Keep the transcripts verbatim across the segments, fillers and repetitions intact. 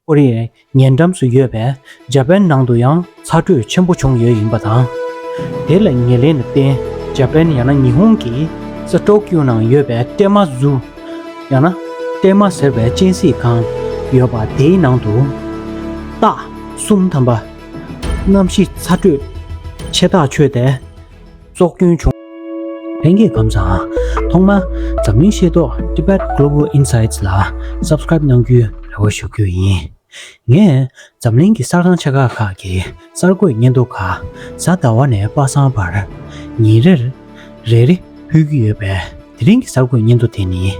ཀོ་རི་ཡའི་ཉེ་འགྲམ་སུ་ཡོད་པའི་ཇ་པན་ནང་དུ་ཡང་ཚ་དྲོད་ཆེན་པོ་བྱུང་ཡོད་ཡིན་པ་དང་། དེ་ལ་ཉེར་ལེན་ལ་བརྟེན་ཇ་པན་ཡང་ན་ཉི་ཧོང་གི་ས་ཊོ་ཀིའོ་ནང་ཡོད་པའི་ཏེ་མ་ཟུ་ཡང་ན་ཏེ་མ་ཟེར་བའི་གཅན་གཟན་ཁང་ཡོད་པ་དེའི་ནང་དུ་སྟག་གསུམ་ཐམ་པ་གནམ་གཤིས་ཚ་དྲོད་ཆེ་ཐག་ཆོད་དེ། སྲོག་སྐྱོན་བྱུང་། ལྷན་རྒྱས་ཁམས་བཟང་། ཐོག་མར་འཛམ་གླིང་ཤེས་རྟོགས་Tibet Global Insights ལ་Subscribe གནང་རྒྱུའི་རེ་བ་ཞུ་རྒྱུ་ཡིན། ངས་འཛམ་གླིང་གི་གསར་ཁང་ཆེ་ཁག་ཁག་གི་གསར་འགོད་སྙན་ཐོ་ཁག་གཟའ་ཟླ་བ་ནས་པ་སངས་བར་ཉིན་རེར་རེ་རེ་ཕུལ་གྱི་ཡོད་པས། དེ་རིང་གི་གསར་འགོད་སྙན་ཐོ་དེ་ནི།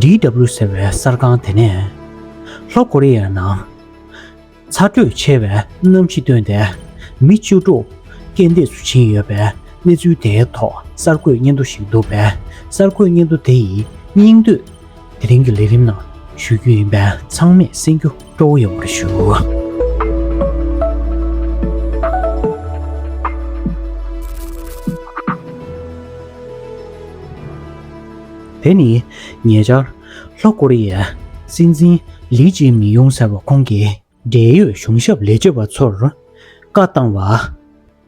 ཌི་ཌབ་ལིའུ་ཟེར་བའི་གསར་ཁང་དེ་ནས་ལྷོ་ཀོ་རི་ཡའི་ནང་ཚ་དྲོད་ཆེ་བའི་གནམ་གཤིས་བཏོན་ཏེ། མི་བཅུ་དྲུག་རྐྱེན་འདས་སུ་ཕྱིན་ཡོད་པའི་གནས་ཚུལ་དེའི་ཐོག་གསར་འགོད་སྙན་ཐོ་ཞིག་འདུག་པས། གསར་འགོད་སྙན་ཐོ་དེ་ཡི་སྙིང་བསྡུས་དེ་རིང་གི་ལས་རིམ་ནང་ཞུ་རྒྱུ་ཡིན་པས། ཚང་མས་གསན་རྒྱུ་སྤྲོ་བོ་ཡོང་བར་ཞུ། དེ་ནི་ཉེ་ཆར་ལྷོ་ཀོ་རི་ཡའི་སྲིད་འཛིན་ལི་ཅི་མི་ཡུང་ཟེར་བ་ཁོང་གིས་འབྲེལ་ཡོད་གཞུང་ཞབས་ལས་བྱེད་པ་ཚོར་བཀའ་བཏང་བ།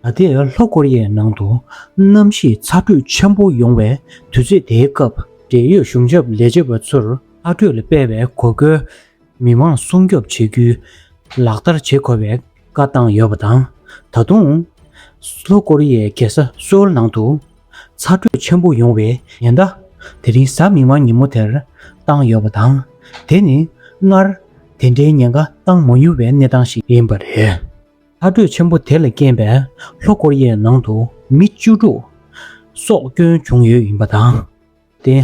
ད་ལྟའི་ལྷོ་ཀོ་རི་ཡའི་ནང་དུ་གནམ་གཤིས་ཚ་དྲོད་ཆེན་པོ་ཡོང་བའི་དུས་ཚོད་དེའི་སྐབས། འབྲེལ་ཡོད་གཞུང་ཞབས་ལས་བྱེད་པ་ཚོར་ཚ་དྲོད་ལ་དཔག་པའི་དགོས་མཁོའི་མི་མང་སྲུང་སྐྱོབ་བྱེད་རྒྱུའི་ལག་བསྟར་བྱེད་དགོས་པའི་བཀའ་བཏང་ཡོད་པ་དང་། ད་དུང་ལྷོ་ཀོ་རི་ཡའི་རྒྱལ་ས་སོལ་ནང་དུ་ཚ་དྲོད་ཆེན་པོ་ཡོང་བའི་ཉེན་བརྡ་དེ་རིང་གཟའ་མིག་དམར་ཉིན་མོ་དེར་བཏང་ཡོད་པ་དང་། དེ་ནི་སྔར་དེ་འདྲའི་ཉེན་ཁ་བཏང་མ་མྱོང་བའི་གནས་སྟངས་ཤིག་ཡིན་པ་རེད། ཚ་དྲོད་ཆེན་པོ་དེ་ལ་རྐྱེན་པས་ལྷོ་ཀོ་རི་ཡའི་ནང་དུ་མི་བཅུ་དྲུག་སྲོག་སྐྱོན་བྱུང་ཡོད་ཡིན་པ་དང་། དེ་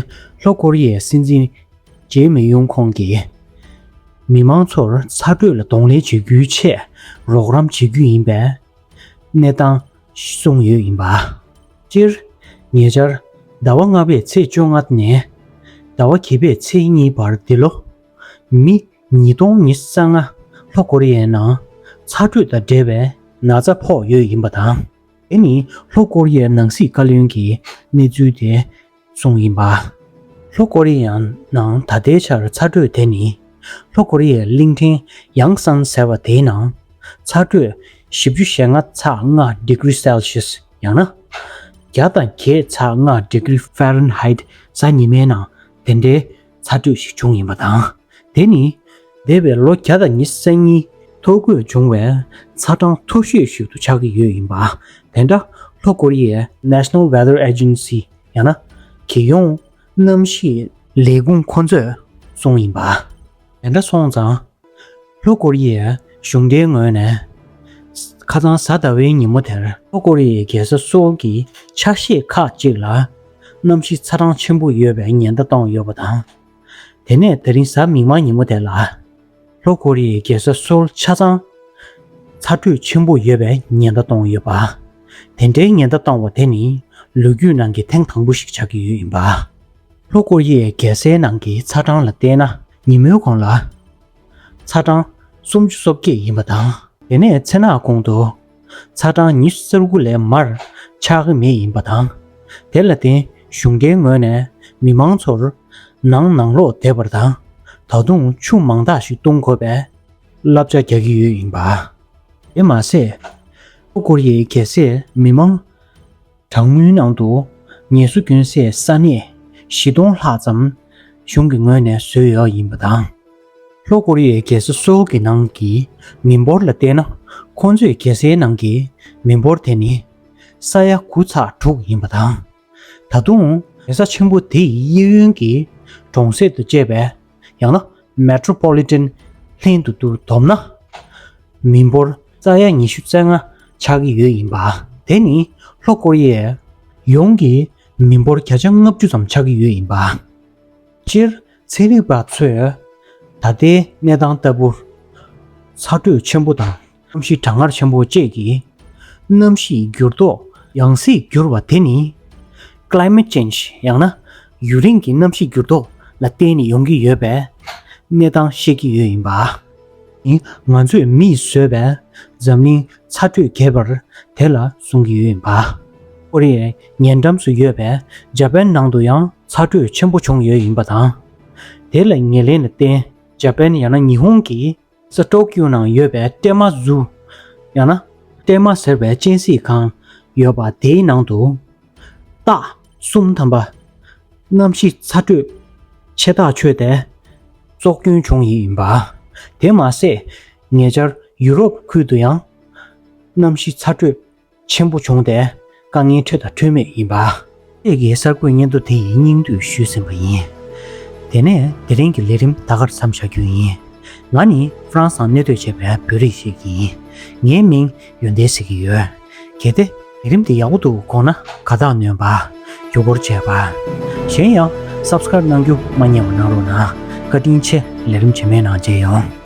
ལྷོ་ཀོ་རི་ཡའི་སྲིད་འཛིན་ཇེ་མི་ཡུང་ཁོང་གིས་མི་མང་ཚོར་ཚ་དྲོད་ལ་གདོང་ལེན་བྱེད་རྒྱུའི་ཆེད་རོགས་རམ་བྱེད་རྒྱུ་ཡིན་པའི་གནས་སྟངས་གསུངས་ཡོད་ཡིན་པ། སྤྱིར་ཉེ་ཆར་ཟླ་བ་ལྔ་པའི་ཚེས་བཅོ་ལྔ་ནས་ཟླ་བ་བརྒྱད་པའི་ཚེས་གཉིས་བར་འདི་ལོ་མི་ཉིས་སྟོང་ཉི་ཤུ་རྩ་ལྔ་ལྷོ་ཀོ་རི་ཡའི་ནང་ཚ་དྲོད་དང་འབྲེལ་བའི་ན་ཚ་ཕོག་ཡོད་ཡིན་པ་དང་། དེ་ནི་ལྷོ་ཀོ་རི་ཡའི་ནང་སྲིད་བཀའ་བློན་གྱིས་གནས་ཚུལ་དེ་གསུངས་ཡིན་པ། ལྷོ་ཀོ་རི་ཡའི་ནང་ད་ལྟའི་ཆར་ཚ་དྲོད་དེ་ནི་ལྷོ་ཀོ་རི་ཡའི་གླིང་ཕྲན་ཡང་སན་ཟེར་བ་དེའི་ནང་ཚ་དྲོད་བཞི་བཅུ་ཞེ་ལྔ་ཚེག་ལྔ་ཌི་གི་རི་སེལ་སི་ཡས་ཡང་ན་བརྒྱ་དང་བརྒྱད་ཚེག་ལྔ་ཌི་གི་རི་ཧྥ་རན་ཧའིད་གཟའ་ཉི་མའི་ནང་དེ་འདྲའི་ཚ་དྲོད་ཞིག་བྱུང་ཡིན་པ་དང་། དེ་ནི་འདས་པའི་ལོ་བརྒྱ་དང་ཉི་ཤུ་རྩ་གཉིས་ཐོ་འགོད་བྱུང་བའི་ཚ་གྲང་མཐོ་ཤོས་ཤིག་ཏུ་ཆགས་ཀྱི་ཡོད་ཡིན་པ། དེ་འདྲ་ལྷོ་ཀོ་རི་ཡའི་National Weather Agency་ཡང་ན་རྒྱལ་ཡོངས་གནམ་གཤིས་ལས་ཁུངས་ཁོ་ཚོས་གསུངས་ཡིན་པ། དེ་འདྲ་སོང་ཙང་ལྷོ་ཀོ་རི་ཡའི་གཞུང་འབྲེལ་ངོས་ནས་ཁ་སང་གཟའ་ཟླ་བའི་ཉིན་མོ་དེར་ལྷོ་ཀོ་རི་ཡའི་རྒྱལ་ས་སོལ་གྱི་ཆ་ཤས་ཁག་ཅིག་ལ་གནམ་གཤིས་ཚ་གྲང་ཆེན་པོ་ཡོད་པའི་ཉེན་བརྡ་བཏང་ཡོད་པ་དང་། དེ་ནས་དེ་རིང་གཟའ་མིག་དམར་ཉིན་མོ་དེ་ལ་ལྷོ་ཀོ་རི་ཡའི་རྒྱལ་ས་སོལ་ཆ་ཚང་ཚ་དྲོད་ཆེན་པོ་ཡོད་པའི་ཉེན་བརྡ་བཏང་ཡོད་པ། དེ་འདྲའི་ཉེན་བརྡ་བཏང་བ་དེ་ནི་ལོ་རྒྱུས་ནང་གི་ཐེངས་དང་པོ་ཞིག་ཆགས་ཀྱི་ཡོད་ཡིན་པ། ལྷོ་ཀོ་རི་ཡའི་རྒྱལ་སའི་ནང་གི་ཚ་གྲང་ལ་བལྟས་ན། ཉིན་མོའི་གོང་ལ་ཚ་གྲང་སུམ་ཅུ་སོ་བརྒྱད་ཡིན་པ་དང་། དེ་ནས་མཚན་ནག་གོང་དུ་ཚ་གྲང་ཉི་ཤུ་རྩ་དགུ་ལས་མར་ཆག་གི་མེད་ཡིན་པ་དང་། དེ་ལ་བརྟེན་གཞུང་འབྲེལ་ངོས་ནས་མི་མང་ཚོར་ནང་ནང་ལོགས་བསྡད་པར་དང་། ད་དུང་ཆུ་མང་དག་ཞིག་བཏུང་དགོས་པའི་བསླབ་བྱ་རྒྱག་གི་ཡོད་ཡིན་པ། དེ་མ་ཟད། ལྷོ་ཀོ་རི་ཡའི་རྒྱལ་སའི་མི་མང་གྲངས་མིའི་ནང་དུ་ངལ་གསོ་སྐྱོན་སའི་ས་གནས་བཞི་སྟོང་ལྷག་ཙམ་གཞུང་གི་ངོས་ནས་བཟོས་ཡོད་ཡིན་པ་དང་། ལྷོ་ཀོ་རི་ཡའི་རྒྱལ་ས་སོལ་གྱི་ནང་གི་མི་འབོར་ལ་བལྟས་ན། ཁོང་ཚོའི་རྒྱལ་སའི་ནང་གི་མི་འབོར་དེ་ནི་ས་ཡ་དགུ་ཚེག་དྲུག་ཡིན་པ་དང་། ད་དུང་རྒྱལ་ས་ཆེན་པོ་དེ་ཡི་གཡས་གཡོན་གྱི་གྲོང་གསེབ་ཏུ་བཅད་པའི་ཡང་ན་མེ་ཊོ་པོ་ལི་ཊན་ལྷན་དུ་བསྡོམས་ན། མི་འབོར་ས་ཡ་ཉི་ཤུ་རྩ་ལྔ་ཆགས་ཀྱི་ཡོད་ཡིན་པ། དེ་ནི་ལྷོ་ཀོ་རི་ཡའི་ཡོངས་ཀྱི་མི་འབོར་བརྒྱ་ཆ་ལྔ་བཅུ་ཙམ་ཆགས་ཀྱི་ཡོད་ཡིན་པ། སྤྱིར་ཚན་རིག་པ་ཚོས་ད་ལྟའི་གནས་སྟངས་ལྟ་བུར་ཚ་དྲོད་ཆེན་པོ་དང་གནམ་གཤིས་གྲང་ངར་ཆེན་པོ་བཅས་ཀྱི་གནམ་གཤིས་འགྱུར་ལྡོག་ཡང་སྲིད་འགྱུར་བ་དེ་ནི་Climate Change་ཡང་ན་ཡུན་རིང་གི་གནམ་གཤིས་འགྱུར་ལྡོག་ལ་བརྟེན་ནས་ཡོང་གི་ཡོད་པའི་གནས་སྟངས་བཤད་ཀྱི་ཡོད་ཡིན་པ། ནི་ང་ཚོས་མིས་བཟོས་པའི་འཛམ་གླིང་ཚ་དྲོད་རྒྱས་པར་དེ་ལ་གསུང་གི་ཡོད་ཡིན་པ། ཀོ་རི་ཡའི་ཉེ་འགྲམ་སུ་ཡོད་པའི་ཇ་པན་ནང་དུ་ཡང་ཚ་དྲོད་ཆེན་པོ་བྱུང་ཡོད་ཡིན་པ་དང་། དེ་ལ་ཉེར་ལེན་ལ་བརྟེན་ཇ་པན་ཡང་ན་ཉི་ཧོང་གིས་ ས་ཊོ་ཀིའོ་ནང་ཡོད་པའི་ཏེ་མ་ཛུ། ཡང་ན་ཏེ་མ་ཟེར་བའི་སྤྱན་གཟིགས་ཁང་ཡོད་པ་དེའི་ནང་དུ། སྟག་གསུམ་ཐམ་པ། གནམ་གཤིས་ཚ་དྲོད་ཆེ་ཐག་ཆོད་དེ། བཙོག་སྐྱོན་བྱུང་ཡི་ཡིན་པ། དེ་མ་ཟད། ཉེ་ཆར་ཡུ་རོབ་ཁུལ་དུ་ཡང་། གནམ་གཤིས་ཚ་དྲོད་ཆེན་པོ་བྱུང་སྟེ། དཀའ་ངལ་འཕྲད་དང་འཕྲོད་མེད་ཡིན་པ། ཁྱེད་ཀྱི་གསར་འགོད་སྙན་ཐོ་དེ་ཡི་སྙིང་བསྡུས་ཞུས་ཟིན་པ་ཡིན། དེ་ནས་དེ་རིང་གི་ལས་རིམ་ད་གར་མཚམས་བཞག་རྒྱུ་ཡིན། ང་ནི་ཧྥ་རན་སིའི་ནང་གནས་སྡོད་བྱས་པའི་བོད་རིགས་ཤིག་ཡིན། ངའི་མིང་ཡོན་ཏན་ཟེར་གྱི་ཡོད། གལ་ཏེ་ལས་རིམ་འདི་ཡག་པོ་འདུག་དགོངས་ན་དགའ་རྟགས་སྣོན་པ། བརྒྱུད་སྐུར་བྱས་པ། གཞན་ཡང་སབ་སི་ཀ་རེབ་གནང་རྒྱུ་མ་བསྙེལ་བ་གནང་རོགས་གནང་། བཀའ་དྲིན་ཆེ། ལས་རིམ་རྗེས་མའི་ནང་མཇལ་ཡོང་།